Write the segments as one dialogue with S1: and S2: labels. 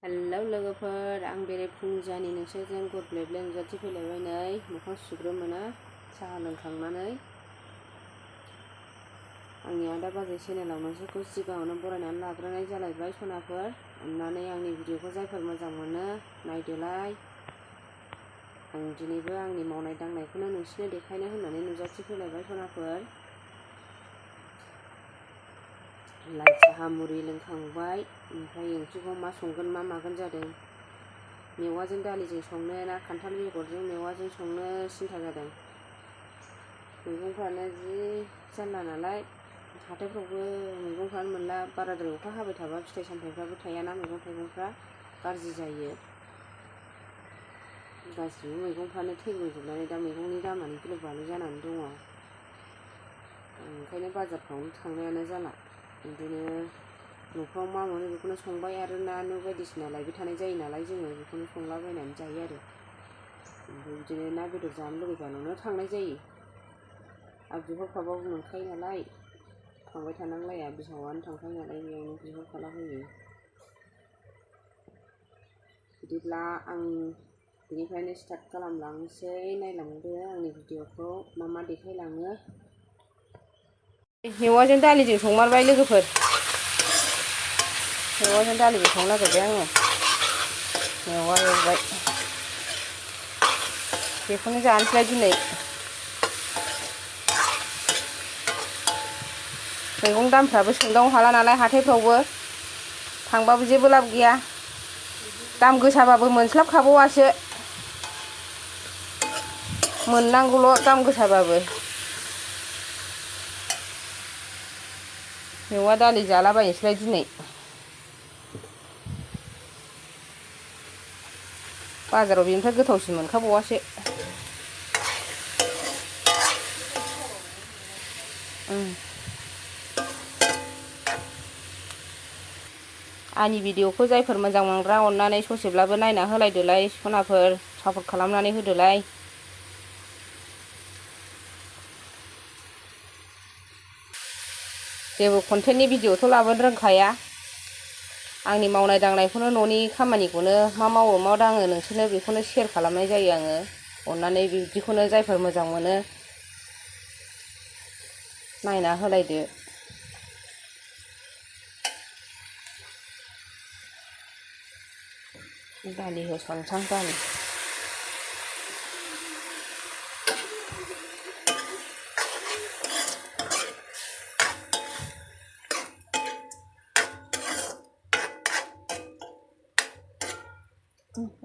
S1: Hello लोगोफोर, आं बेरेफुंजानि नोंसोरजों गुरब्लेब्ले नुजाथि फैलायबाय नै मोखां सुग्रोमोना साहा लोंखांनानै। आंनि आदा बाजै चेनेलाव नोंसोरखौ सिगाङावनो बरायनानै लाग्रोनाय जालायबाय सनाफोर। अननानै आंनि भिडिअखौ जायफोर मोजां मोनो नायदोलाय। आं दिनैबो आंनि मावनाय दांनायखौनो नोंसिनो देखायनो होननानै नुजाथि फैलायबाय सनाफोर। लाल साहा मुरि लोंखांबाय, ओमफ्राय ओंख्रिखौ मा संगोन मा मागोन जादों। मेवाजों दालिजों संनो ना खान्थाल बेगरजों मेवाजों संनो सिन्था जादों। मैगंफ्रानो जि जारला नालाय, हाथायफ्रावबो मैगंफ्रानो मोनला। बाराद्राय अखा हाबाय थाबा फिथाइ सामथाइफ्राबो थायाना, मैगं थाइगंफ्रा गाज्रि जायो। गासिबो मैगंफ्रानो थैग्लुंजोबनानै दा मैगंनि दामानो गिलु बालु जानानै दङ। ओंखायनो बाजारफ्रावनो थांनायानो जाला। बिदिनो न'फ्राव मा मोनो बेखौनो संबाय, आरो ना बायदिसिना लायबाय थानाय जायो नालाय जोङो बेखौनो संलाबायनानै जायो आरो। ओमफ्राय बिदिनो ना बेदर जानो लुगैबा न'आवनो थांनाय जायो। आरो बिहरखाबाबो मोनखायो नालाय, थांबाय थानांलाया, बिहावआनो थांखायो नालाय बेयावनो बिहरखालाबायो। बिदिब्ला आं बेनिफ्रायनो स्टार्ट खालामलांनोसै। नायलांदो आंनि भिडिअखौ मा मा देखायलाङो। मेवाजों दालिजों संमारबाय लोगोफोर। मेवाजों दालिजों संनो नागिरबाय आङो। मेवा एवबाय, बेखौनो जानोसै दिनै। मैगं दामफ्राबो सोंदावनो हाला नालाय, हाथायफ्रावबो थांबाबो जेबो लाब गैया। दाम गोसाबाबो मोनस्लाबखाबावासो। मोननांगौल' दाम गोसाबाबो। मेवा दालि जालाबायनोसैलाय दिनै। बाजाराव बेनिफ्राय गोथावसिन मोनखाबावासो। आंनि भिडिअखौ जायफोर मोजां मोनग्रा अननानै ससेब्लाबो नायना होलायदोलाय सनाफोर, सापर्ट खालामनानै होदोलाय। जेबो कन्टेन्टनि भिडिअथ' लाबोनो रोंखाया। आंनि मावनाय दांनायखौनो, न'नि खामानिखौनो मा मावो मा दाङो नोंसोरनो बेखौनो शेयार खालामनाय जायो आङो। अननानै बिदिखौनो जायफोर मोजां मोनो नायना होलायदो। दालि होसनसां दालि।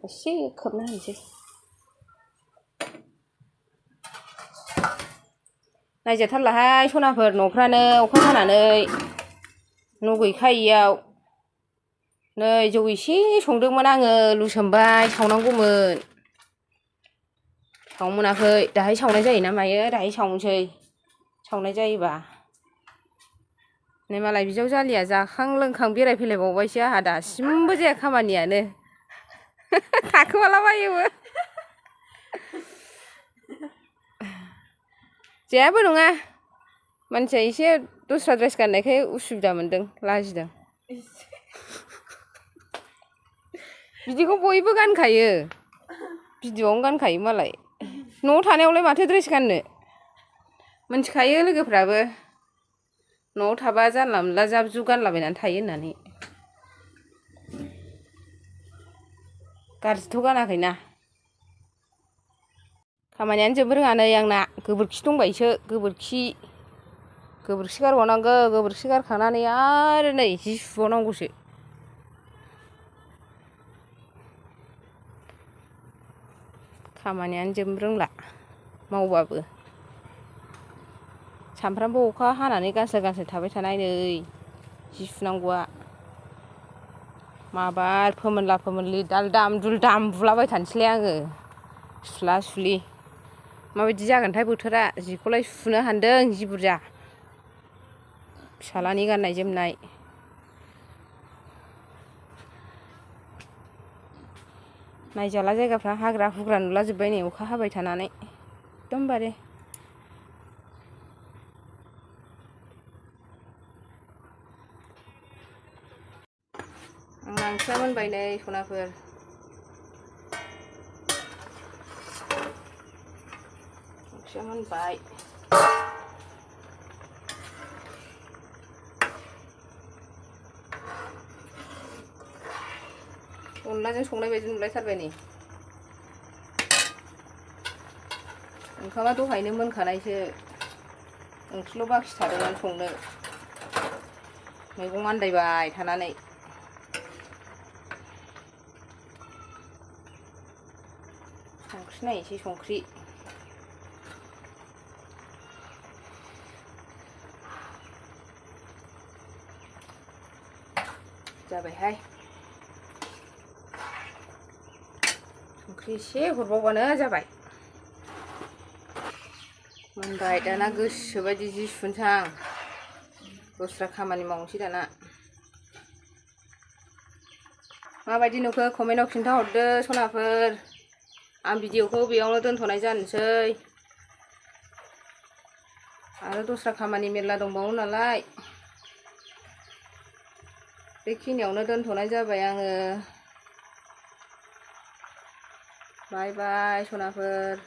S1: एसे खोबना होनोसै। नायजाथारलाहाय सनाफोर, न'फ्रानो अखा हानानै न' गैखायियाव। नै जौ एसे संदोंमोन आङो, लुसोमबाय, सावनांगौमोन। सावनो मोनाखै, दाहाय सावनाय जायो ना मायो, दाहाय सावनोसै। सावनाय जायोबा। नै मालाय बिजावजालिया जाखां लोंखां बेरायफैलायबावबायसो, आंहा दासिमबो जाया खामानियानो। थाखोमालाबायोबो। जेबो नङा, मानसिया एसे दस्रा ड्रेस गाननायखाय उसुबिदा मोनदों, लाजिदों। बिदिखौ बयबो गानखायो, भिडिअआवनो गानखायो मालाय। न'आव थानायावलाय माथो ड्रेस गाननो। मिन्थिखायो लोगोफ्राबो न'आव थाबा जानला मोनला जाब जुब गानलाबायनानै थायो होननानै। गाज्रिथ' गानाखैना। खामानियानो जोबनो रोङा नै आंना। गोबोरखि दंबायसो, गोबोरखि गारबावनांगौ। गोबोरखि गारखांनानै आरो नै जि सुबावनांगौसो। खामानियानो जोबनो रोंला मावबाबो। सामफ्रामबो अखा हानानै गांसा गांसा थाबाय थानाय नै जि सुनांगौआ। माबार फोमोनला फोमोनलि दालदाम दुलदाम बुलाबायथानोसैलाय आङो। सुला सुलि माबायदि जागोनथाय बोथोरा। जिखौलाय सुनो हान्दों जि बुरजा। फिसाज्लानि गाननाय जोमनाय। नायजाला जायगाफ्रा, हाग्रा हुग्रा नुलाजोब्बाय नै अखा हाबाय थानानै एकदमबारे। आंना ओंख्रिया मोनबाय नै सनाफोर। ओंख्रिया मोनबाय। अनलाजों संनाय बायदि नुलायथारबाय नै। ओंखामा दहायनो मोनखानायसो, ओंख्रिल' बाखि थादोंमोन संनो। मैगं आन्दायबाय थानानै। संख्रि नायनोसै संख्रि। जाबायहाय। संख्रि एसे हरबावबानो जाबाय। मोनबाय दाना गोसोबायदि जि सुनोसै आं। दस्रा खामानि मावनोसै दाना। माबायदि नुखो कमेन्टआव खिन्थाहरदो सनाफोर। आं भिडिअखौ बेयावनो दोनथ'नाय जानोसै। आरो दस्रा खामानि मेरला दंबावो नालाय। बेखिनियावनो दोनथ'नाय जाबाय आङो। बाय बाय सनाफोर।